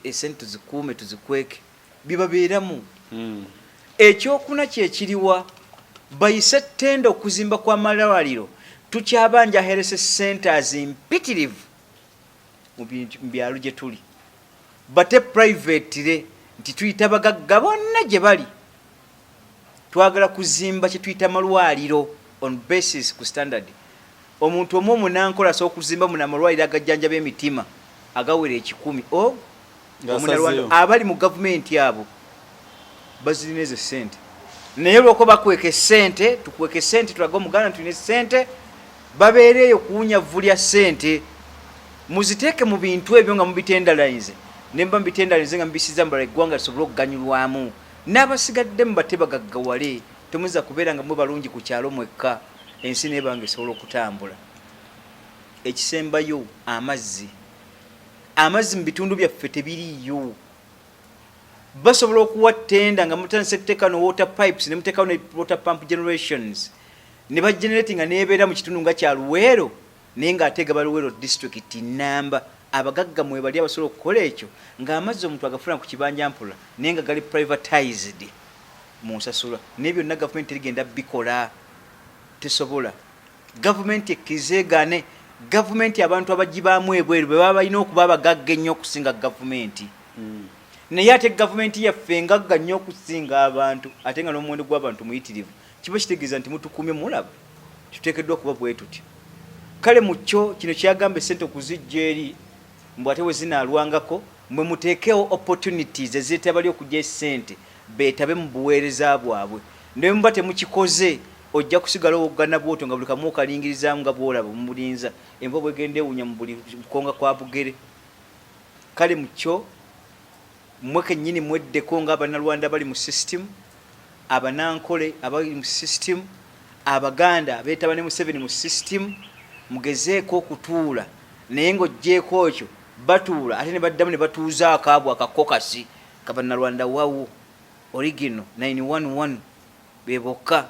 essente tuzikuume tuzikweke bibabeeramu. Ekyokuna kyekiriwa bayise ttenda okuzimba kw'amalwaliro. Tukyabanja health centers mpitirivu mu byalo gye tuli, bate privately nti tuyita bagagga bonna gye bali, twagala kuzimba kye tuyita malwaliro on basis ku standard. Omuntu omu omunankola asobola okuzimba muno amalwaliro agajjanjaba emitima agawera 100 o Ng'asazeeyo. Abali mu gavumenti abo bazirina ezo sente, naye olwokuba bakweka esente, tukweka esente tulage Omuganda nti tulina esente, babeera eyo kuwunya vvu lya sente. Muziteeke mu bintu ebyo nga mubitendalinze, nemba mubitendalinze nga mubisiza mbala eggwanga lisobole okuganyulwamu n'abasigadde mubate bagaggawale. Temuyinza kubeera nga mwe balungi ku kyalo mwekka, ensi nebanga esobola okutambula. Ekisembayo, amazzi. Amazzi mu bitundu byaffe tebiriiyo. Basobola okuwa tenda nga mutandise kuteeka no water pipes ne muteekawo ne water pump generations ne bagenerating nga nebeera mu kitundu nga kya Luweero, naye ng'ate gaba Luweero district namba. Abagagga mwebali abasobola okukola ekyo, ng'amazzi omuntu agafuna ku kibanja mpola, naye nga gali privatized mu nsasula. Naye byonna gavumenti terigenda bikola, tesobola. Gavumenti ekkirize egaane. Gavumenti abantu abagibaamu ebweru be baba balina okuba abagagga ennyo okusinga gavumenti. Naye ate gavumenti yaffe engagga nnyo okusinga abantu, ate nga n'omuwendo gw'abantu muyitirivu, kiba kitegeeza nti mutukuumye mulaba tuteekeddwa kuba bwe tutyo. Kale mu kyo kino kyagamba essente okuzijja eri mbu ate bwe zinaalwangako, mwe muteekewo opportunities ezireetera bali okujja essente beetabe mu buweereza bwabwe. Ne bwe muba temukikoze, ojja kusigala owoggana bw'otyo nga buli kamu okalingirizaamu nga bw'olaba omulinza enva bwegenda ewunya mu buli kukonga kwa bugere. Kale mu kyo mmwe kennyini mweddeko ng'Abannalwanda abali mu system, Abanankole abali mu system, Abaganda abeetaba ne Museveni mu system, mugezeeko okutuula. Naye ng'oggyeeko ekyo, batuula ate ne baddamu ne batuuza akaabwe akakokasi kabannalwanda wawo original 911 be bokka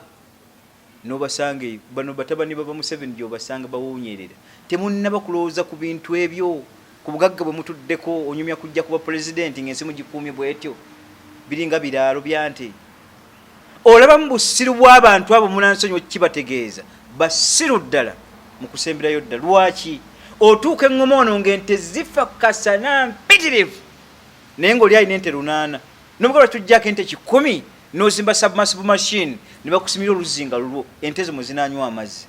n'obasanga eyo. Bano batabani baba Museveni gy'obasanga bawuunyerera. Temunnaba kulowooza ku bintu ebyo, ku bugagga bwe mutuddeko. Onyumya kujja kuba pulezidenti ng'ensi mugikuumye bw'etyo, biringa biraalo bya nte. Olabamu busiru bw'abantu abo, munansonyiwa kibategeeza basiru ddala mu kusemberayo dda. Lwaki otuuka eŋŋoma wano ng'ente zifa kasana mpitirivu, naye ng'oli alina ente 800, nomuga lwaki tujjako ente 100 n'ozimba submersible machine ne bakusimira oluzzi nga lulwo, ente ezo mwe zinaanywa amazzi?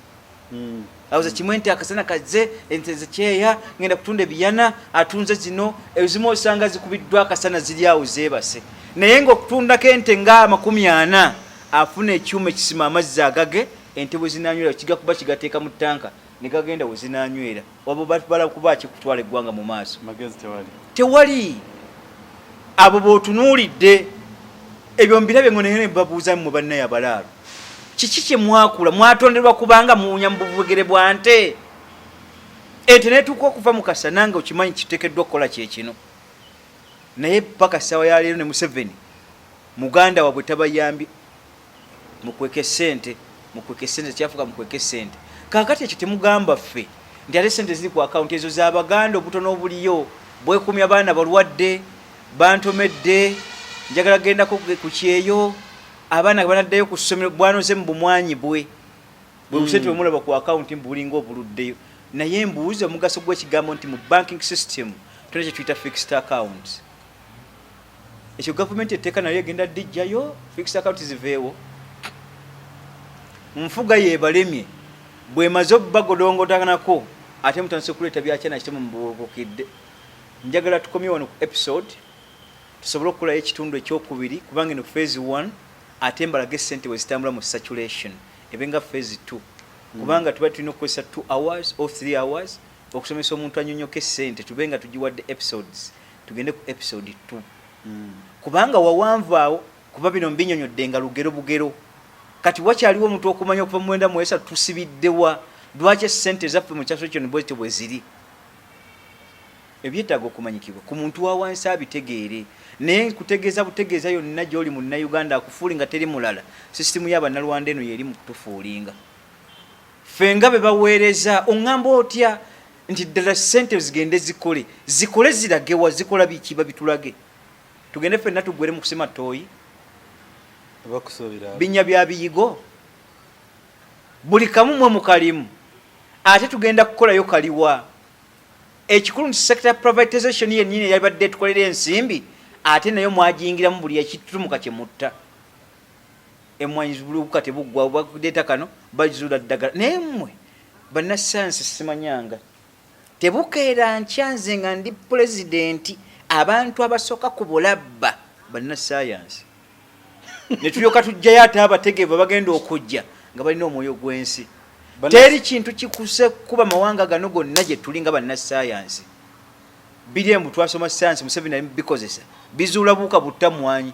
Awoza kimu ente akasana kazze, ente zekyeya, ngenda kutunda ebiyana, atunze zino ezimu osanga zikubiddwa akasana ziri awo zeebase. Naye ng'okutundako ente nga 40, afuna ekyuma ekisima amazzi agage, ente bwe zinanywera kigakuba kigateeka mu ttanka ne gagenda we zinanywera. Wabo bala kuba ki kutwala eggwanga mu maaso? Magezi tewali. Tewali. Abo b'otunuulidde ebyo mbirabye ngo naye babuuza mmwe bannaye abalaalo, kiki kye mwakula? Mwatonderwa kubanga muwunya mu buvugere bwa nte. Ente netuuka okuva mu kasana nga okimanyi kiteekeddwa okukola kyekino, naye paka ssaawa ya leero ne Museveni muganda wabwe tabayambye. Mukweke sente, mukweke sente, kyafuka mukweke sente. Kakati ekyo temugamba ffe nti ate sente ziri ku akawunti ezo z'Abaganda, obutono obuliyo bwekumya abaana balwadde, bantomedde, njagala gendako ku kyeyo, abaana banaddayo ku ssomero, bwanoze mu bumwanyi bwe bwe busente bwemulaba ku akawunti mbulinga obuluddeyo. Naye mbuuza omugaso gw'ekigambo nti mu banking system tulina kye tuyita fixed account. Ekyo gavumenti etteeka nayo egenda dijjayo fixed account ziveewo. Nfuga yebalemye bwemaze obubagodongotanako, ate mutandise okuleeta byakyana kitemu mubuukukidde. Njagala tukomye wano ku episode tusobole okukolayo ekitundu ekyokubiri, kubanga eno phase 1, ate mbalaga esente bwe zitambula mu circulation ebe nga phase 2, kubanga tuba tulina okukozesa 2 hours or 3 hours okusomesa omuntu anyonyoka esente. Tube nga tugiwadde episodes, tugende ku episode 2, kubanga wawanvu awo, kuba bino mbinyonyodde nga lugero bugero. Kati wakyaliwo omuntu okumanya okuva mu 93 tusibiddewa, lwaki esente ezaffe mu kyaso kyono bwezityo bwe ziri. Ebyetaaga okumanyikibwa ku muntu wa wansi abitegeere, naye nkutegeeza butegeeza yonna gy'oli Munnayuganda akufuulinga teri mulala. Sisitimu y'Abannalwanda eno yeeri mu kutufuulinga ffe nga be baweereza. Oŋŋamba otya nti ddala ssente zigende zikole, zikole ziragewa, zikola biki? Babitulage, tugende ffenna tuggwere mu kusima ttooyi, binnya bya biyigo, buli kamu mwe mukalimu, ate tugenda kukolayo kaliwa? Ekikulu nti sector privatization yennyini eyabadde etukolera ensimbi, ate nayo mwagiyingiramu, buli ekitutumuka kyemutta. Emwanyi bulubuka tebuggwa, bakudeeta kano bazuula ddagala, naye mmwe bannasayansi simanyanga tebukeera nkya. Nze nga ndi pulezidenti, abantu abasooka ku bulabba bannasayansi, ne tulyoka tujjayo ate abategeevu bagenda okujja nga balina omwoyo gw'ensi. Teri kintu kikuse kuba mawanga gano gonna gye tuli nga bannasayansi. Biri embu twasoma sayansi, Museveni ali bikozesa, bizuula buuka butta mwanyi,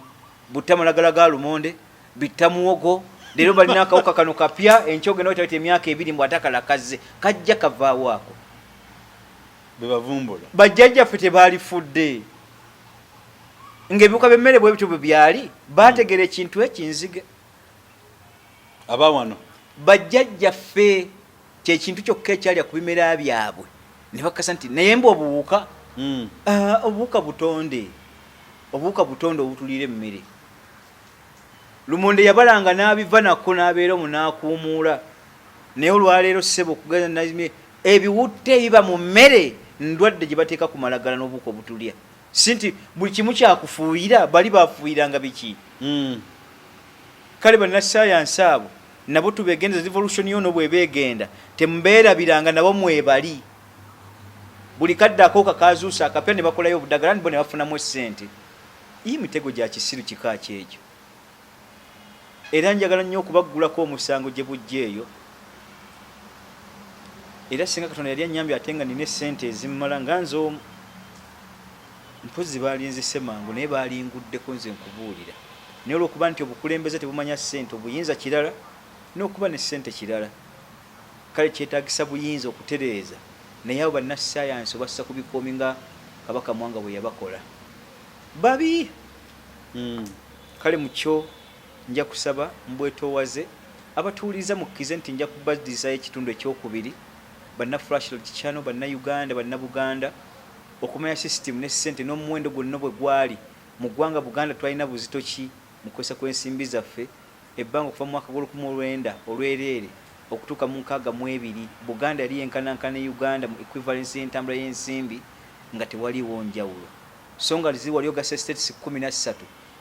butta malagala ga lumonde, bitta muwogo. Leero balina akawuka kano kapya, enkya ogenda wetaweta emyaka 2 mbu atakala kazze kajja kavaawo ako. Bebavumbula. Bajjajjaffe tebaalifudde ng'ebiwuka by'emmere bwe bityo bwe byali, baategera ekintu ekinzige. Aba wano. Bajjajjaffe kyekintu kyokka ekyalya ku bimera byabwe ne bakakasa nti naye mbu obuwuka, obuwuka butonde, obuwuka butonde obutuliira emmere. Lumonde yabalanga n'abiva nako n'abeera omu n'akuumuula. Naye olwaleero ssebo okugeza ebiwutta ebiba mu mmere ndwadde gye bateeka ku malagala n'obuwuka obutulya, si nti buli kimu kyakufuuyira. Bali bafuuyiranga biki? Kale bannasayansi abo nabo tubegendereza. Revolution yono bweba egenda, temubeerabiranga, nabo mwebali. Buli kadde akawuka kazuusa akapya ne bakolayo obudagala nibo ne bafunamu essente. Ii, mitego gya kisiru kika kyekyo. Era njagala nnyo okubaggulako omusango gye bujja eyo. Era singa Katonda yali annyambye ate nga nina essente ezimmala nga nze omu, mpozzi baalinzise mangu, naye baalinguddeko nze nkubuulira. Naye olw'okuba nti obukulembeze tebumanya ssente, obuyinza kirala n'okuba ne ssente kirala. Kale kyetaagisa buyinza okutereeza, naye abo bannassaayansi obassa ku bikoomi nga Kabaka Mwanga bwe yabakola. Babi! Kale mu kyo nja kusaba mbwetoowaze abatuwuliriza mukkirize nti nja kubaddizayo ekitundu ekyokubiri, banna Flashlight Channel, Bannayuganda, Bannabuganda, okumanya sisitimu ne ssente n'omuwendo gwonna bwe gwali mu ggwanga Buganda, twalina buzito ki mu kukozesa kw'ensimbi zaffe ebbanga okuva mu mwaka gw'olukumi olwenda olwereere okutuuka mu 62. Buganda yali yenkanankana ne Uganda mu equivalence y'entambula y'ensimbi nga tewaliiwo njawulo, so nga ziri wali ogasse states 13,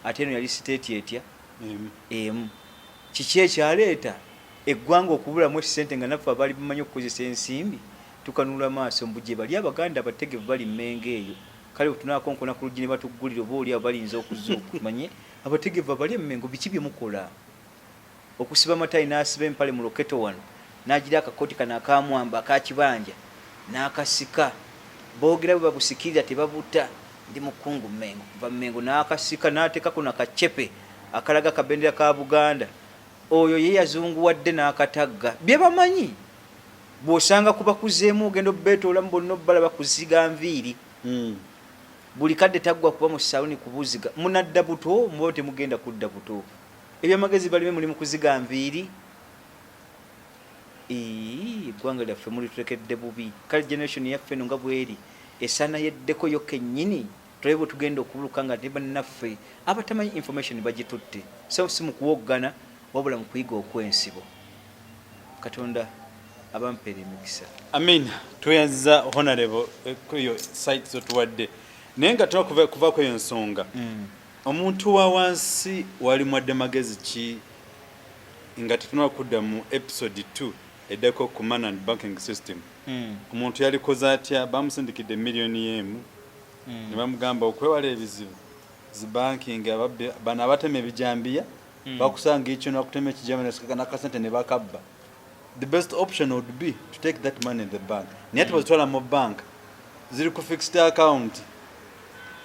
ate eno yali state etya? Emu. Kiki ekyaleeta eggwanga okubulamu essente nga naffe abaali bamanyi okukozesa ensimbi tukanula maaso? Mbu gye bali Abaganda abategevu bali Mmengo eyo. Kale bwetunakonkona ku luggi ne batuggulira, oba oli awo balinza okuzuuku manye abategevu abali emmengo biki bye mukola. Okusiba amatayi n'asiba empale mu loketo wano n'agira akakooti kano akamwamba akakibanja n'akasika. Boogera bwe babusikirira tebabuta. Ndi mukungu Mmengo kuva Mmengo n'akasika n'ateekako nakacepe akalaga akabendera ka Buganda. Oyo ye yazunguwadde n'akatagga. Bye bamanyi bw'osanga ku bakuzeemu ogenda obeetoolamu bonna obbalaba kuziga nviiri. Buli kadde taggwa kuba mu saluni kubuziga. Munadda buto muba temugenda kudda buto. Ebyamagezi balime muli mu kuziga nviiri. Eggwanga lyaffe mulitulekedde bubi. Kale generation yaffe eno nga bweri esaana yeddeko yo kennyini tulabe bwe tugenda okubuluka nga ne bannaffe abatamanyi information bagitutte. So si mu kuwoggana wabula mu kuyiga okw'ensibo. Katonda abampeera emikisa. Amin. Tweyanziza Honorable eyo site zotuwadde, naye nga tuna kuva ku eyo nsonga, omuntu wa wansi wali mwadde magezi ki nga tetunaba kudda mu episode 2 eddako ku money and banking system? Omuntu yalikoze atya? Bamusindikidde miliyoni emu ne bamugamba okwewala ebizibu zi banking, ababbi bano abatema ebijambiya bakusanga ekyo nakutema ekijambiya nakasente ne bakabba. The best option would be to take that money in the bank, naye tebazitwala mu bank, ziri ku fixed account.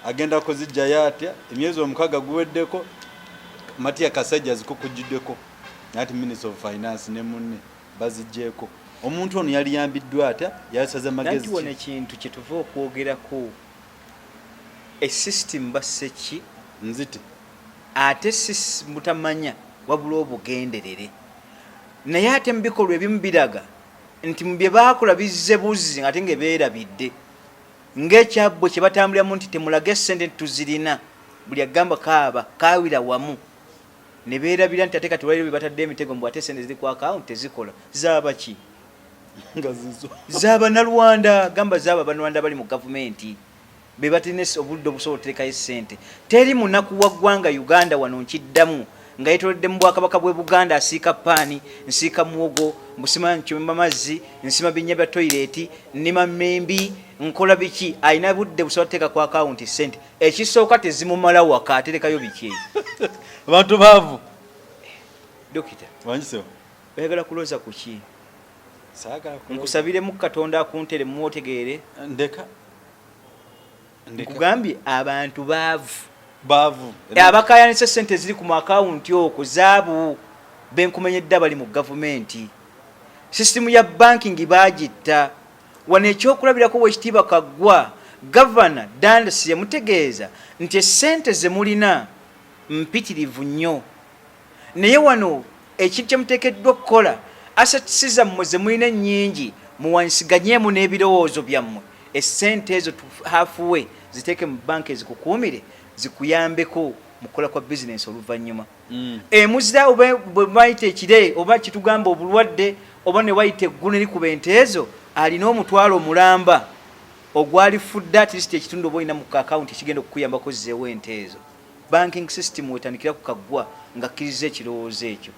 Agenda kuzijjayo atya? Emyezi 6 guweddeko. Matia Kasajja zikukujiddeko nati Minister of Finance ne munne baziggyeko. Omuntu ono yaliyambiddwa atya? Yasaze magezi Nanti wano ekintu kyetuva okwogerako, esystem basse ki? Nzite. Ate si butamanya wabula obugenderere, naye ate mu bikolwa ebimu biraga nti mu bye baakola bizze buzzi ate nga beerabidde ng'ekyabbwe kye batambuliramu nti temulage sente nti tuzirina, buli agamba kaaba kaawira wamu ne beerabira nti ate kati waliwo bye batadde emitego mbu ate sente ziri ku akawunti tezikola. Zaaba ki? Nga zizo. Zaaba nalwanda gamba zaaba banalwanda bali mu gavumenti be batalina obudde obusobola oterekayo essente. Teri munaku wa ggwanga Uganda wano nkiddamu nga yetoledde mu bwakabaka bw'e Buganda asiika paani, nsiika muwogo, mbusima nkyumba mazzi, nsima binnya bya toyireeti, nnima mmembi, nkola biki, alina budde busobola kuteeka ku akawunti ssente? Ekisooka tezimumala waka, aterekayo biki? Abantu baavu. Dokita. Wangisewo. Oyagala kuloza ku ki? Nkusabiremu Katonda akuntere muotegeere. Ndeka. Nkugambye abantu baavu. Baavu. Abakayanisa sente ziri ku akawunti okwo zaabu benkumenyedde abali mu gavumenti. Sisitimu ya banking baagitta. Wano ekyokulabirako wekitiibwa Kaggwa, Gavana Dandas yamutegeeza nti essente ze mulina mpitirivu nnyo. Naye wano ekintu kye muteekeddwa okukola, assets zammwe ze mulina ennyingi muwanyisiganyemu n'ebirowoozo byammwe, essente ezo halfway ziteeke mu banka ezikukuumire zikuyambeko mu kukola kwa bizinensi oluvannyuma. Emuzira oba bwe bayita ekire oba kitugamba obulwadde oba ne wayita eggulu ne likuba ente ezo, alina omutwalo omulamba ogwalifudde at least ekitundu oba olina mu akawunti ekigenda okukuyambako ozzeewo ente ezo. Banking system wetandikira ku Kaggwa ng'akkiriza ekirowoozo ekyo.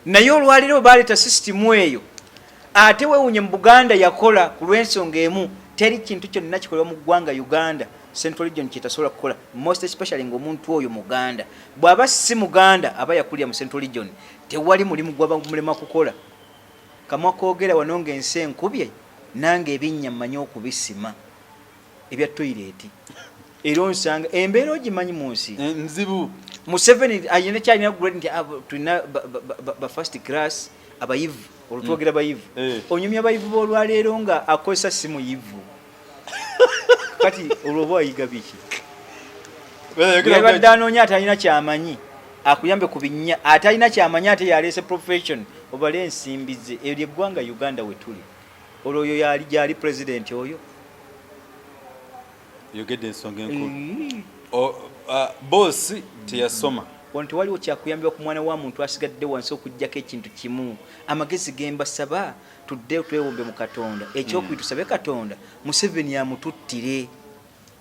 Naye olwaleero bwe baleeta sisitimu eyo, ate weewuunye mu Buganda yakola ku lw'ensonga emu, teri kintu kyonna kikolebwa mu ggwanga Uganda Central Region kyetasobola kukola, most especially ng'omuntu oyo Muganda. Bw'aba si Muganda aba yakulira mu Central Region, tewali mulimu gwaba mulema kukola. Kamwa koogera wano ng'ensi enkubye, nange ebinnya mmanyi okubisima ebya toyireeti. Era onsanga embeera ogimanyi mu nsi nzibu. Museveni alina kyalina grade nti tulina ba first class abayivu, olwo twogera bayivu. Onyumya abayivu b'olwaleero nga akozesa si muyivu, kati olwo oba wayiga biki? Yabadde anoonya atalina kyamanyi akuyambe ku binnya, atalina kyamanyi ate yaleese profession obale ensimbi ze. Eryo eggwanga Uganda we tuli, olwo oyo yali gyali president oyo. Yogedde ensonga enkulu. Boosi teyasoma. Wano tewaliwo kyakuyambibwa ku mwana wa muntu asigadde wansi okuggyako ekintu kimu, amagezi ge mbasaba, tudde twewombe mu Katonda. Ekyokubiri tusabe Katonda Museveni amututtire.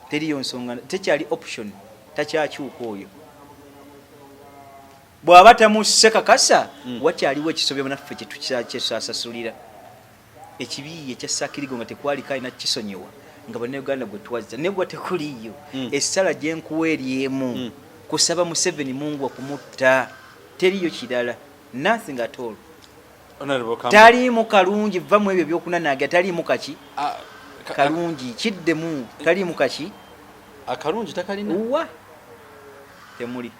Teriyo nsonga, tekyali option, takyakyuka oyo. Bw'aba tamusse kakasa, wakyaliwo ekisobyo naffe kye tusasasulira. Ekibi ekya Sakirigo nga tekwaliko alina kukisonyiwa, Nga bannayuganda gwe twazza naye gwa tekuliiyo. Essala gyenkuwa eri emu, kusaba Museveni Mungu okumutta, teriyo kirala, nothing at all. Honorable Kamba. Taliimu kalungi, va mu ebyo byokunanaaga, taliimu kaki Ah, kalungi, kiddemu, taliimu kaki. Akalungi takalina. Wa temuli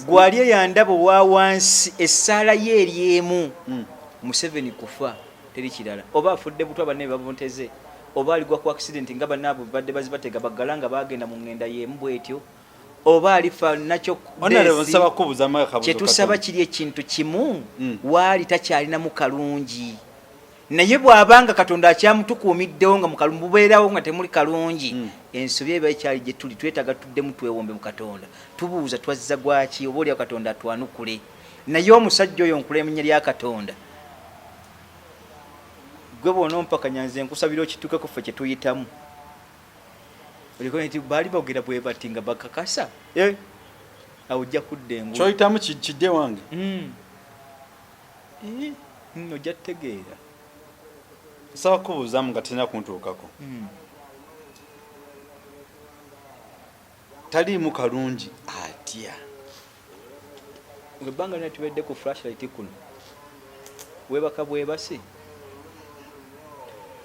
gwali eyandaba owa wansi, essaala ye eri emu, Museveni kufa, teri kirala. Oba afudde butwa banne babunteze, oba aligwa ku accident nga bannaabwe badde bazibatega baggala nga bagenda mu ŋŋenda y'emu bwetyo, oba alifa nakyo. Honorable, nsaba kubuuza akabuuzo Kyetusaba katono. kiri ekintu kimu, waali takyalinamu kalungi, naye bw'abanga Katonda akyamutukuumiddewo nga mububeerawo nga temuli kalungi, ensobi eba ekyali gye tuli, twetaaga tuddemu twewombe mu Katonda, tubuuza twazza gwaki, oba oliawo Katonda atwanukule. Naye omusajja oyo nkula erinnya lya Katonda, gwe bw'onompakanya nze nkusabira okituukeko ffe kye tuyitamu. Oliko nti baali boogera bwe bati nga bakakasa. Eh, awo ojja kudda engulu. Kyoyitamu kidde wange. Ojja kutegeera. Nsaba kubuuzamu nga terina kuntuukako. Taliimu kalungi atya? Ebbanga lyonna tubedde ku Flashlight kuno, weebaka bwebasi?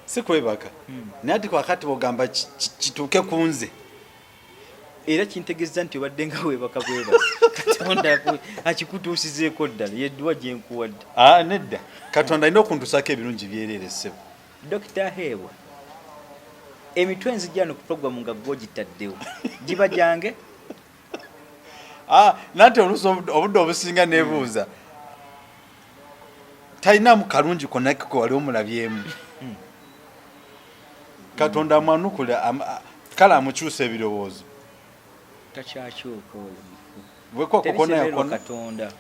Si kwebaka, naye ati kwakati bwogamba kituuke ku nze. Era kintegeeza nti obadde nga weebaka bwebasi, Katonda akikutuusizeeko ddala, yedduwa gyenkuwadde. Ah, nedda, Katonda alina okuntusaako ebirungi byereere, ssebo. Dokita Heebwa, emitwe enzijja no ku programu nga gwogitaddewo giba gyange. Ah, nante oluusi obudde obusinga nebuuza, talinamu kalungi konna ke wali omulabyemu? Katonda amwanukule, kale amukyusa ebirowoozo. Takyakyuka oyo mufu. Bwekokokona. Terisemererwa. Yakona. Katonda,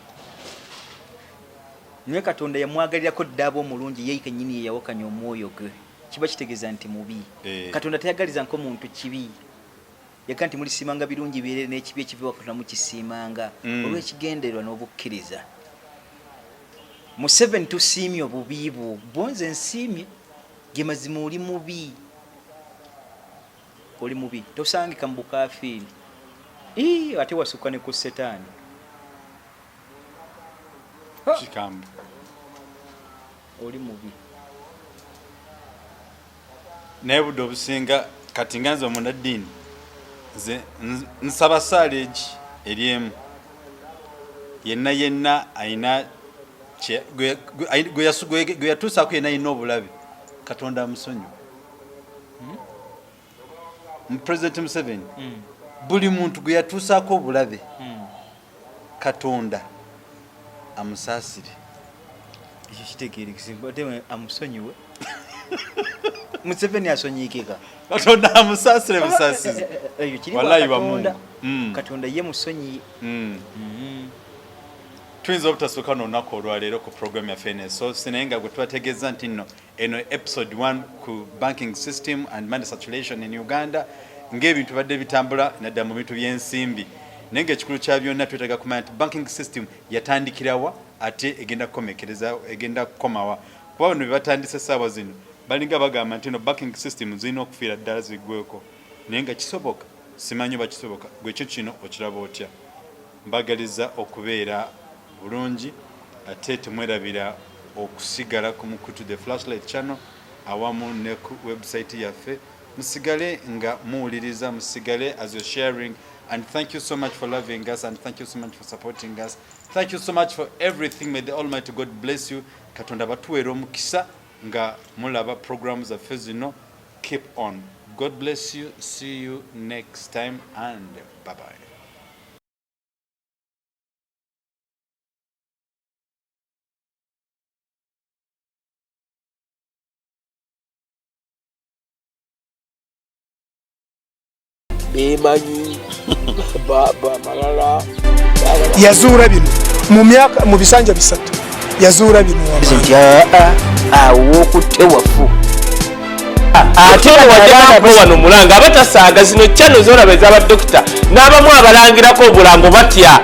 naye Katonda yamwagalirako dda aba omulungi, ye kennyini ye yawakanya omwoyo gwe, kiba kitegeeza nti mubi. Katonda tayagaliza nko muntu kibi, yaga nti mulisiimanga birungi byerere, n'ekibi ekiva ewa Katonda mukisiimanga olw'ekigendererwa n'obukkiriza. Museveni, tusiimye obubi bwo, bwonze nsiimye ge mazima, oli mubi, oli mubi, tosangika mu bukafiiri. Ii, ate wasukka ne ku setaani. Kikambwe. Oli mubi. Naye budde obusinga kati nga nze omunaddiini, nze nsaba saala egi eri emu, yenna yenna ayina gwe yatuusaako, yenna alina obulabe, Katonda amusonyiwe. President Museveni, buli muntu gwe yatuusaako obulabe, Katonda amusaasire. Ekyo kitegeerekese, ate amusonyiwe, Museveni asonyiikika? Katonda amusaasire busaasizi. Eyo kiri. Wallahi wa Katonda. Mungu. Katonda ye musonyi. Tuyinza obutasooka n'olunaku olwaleero ku program yaffe eno esoose, naye nga gwe tubategeeza nti nno eno episode 1 ku banking system and money circulation in Uganda, ng'ebintu badde bitambula naddala mu bintu by'ensimbi. Naye ng'ekikulu kya byonna, twetaaga kumanya nti banking system yatandikirawa, ate egenda kukomekereza, egenda kukomawa, kuba bano bye batandise essaawa zino balinga bagamba nti no banking system zirina okufiira ddala ziggweko. Naye nga kisoboka? Simanyi oba kisoboka. Gwe kyo kino okiraba otya? Mbagaliza okubeera bulungi, ate temwerabira okusigala ku mukutu The Flashlight Channel awamu ne ku website yaffe. Musigale nga muwuliriza, musigale as you're sharing, and thank you so much for loving us, and thank you so much for supporting us. Thank you so much for everything. May the Almighty God bless you. Katonda batuweera omukisa nga mulaba programu zaffe zino. Keep on. God bless you. See you next time and bye bye. Bemanyi malala. Yazuula bino mu myaka mu bisanja 3, yazuula bino. Nti aa, awo okutte wafu. Ate wadde wano mulanga abatasaaga, zino channel zolaba ez'abadokita n'abamu abalangirako obulango batya.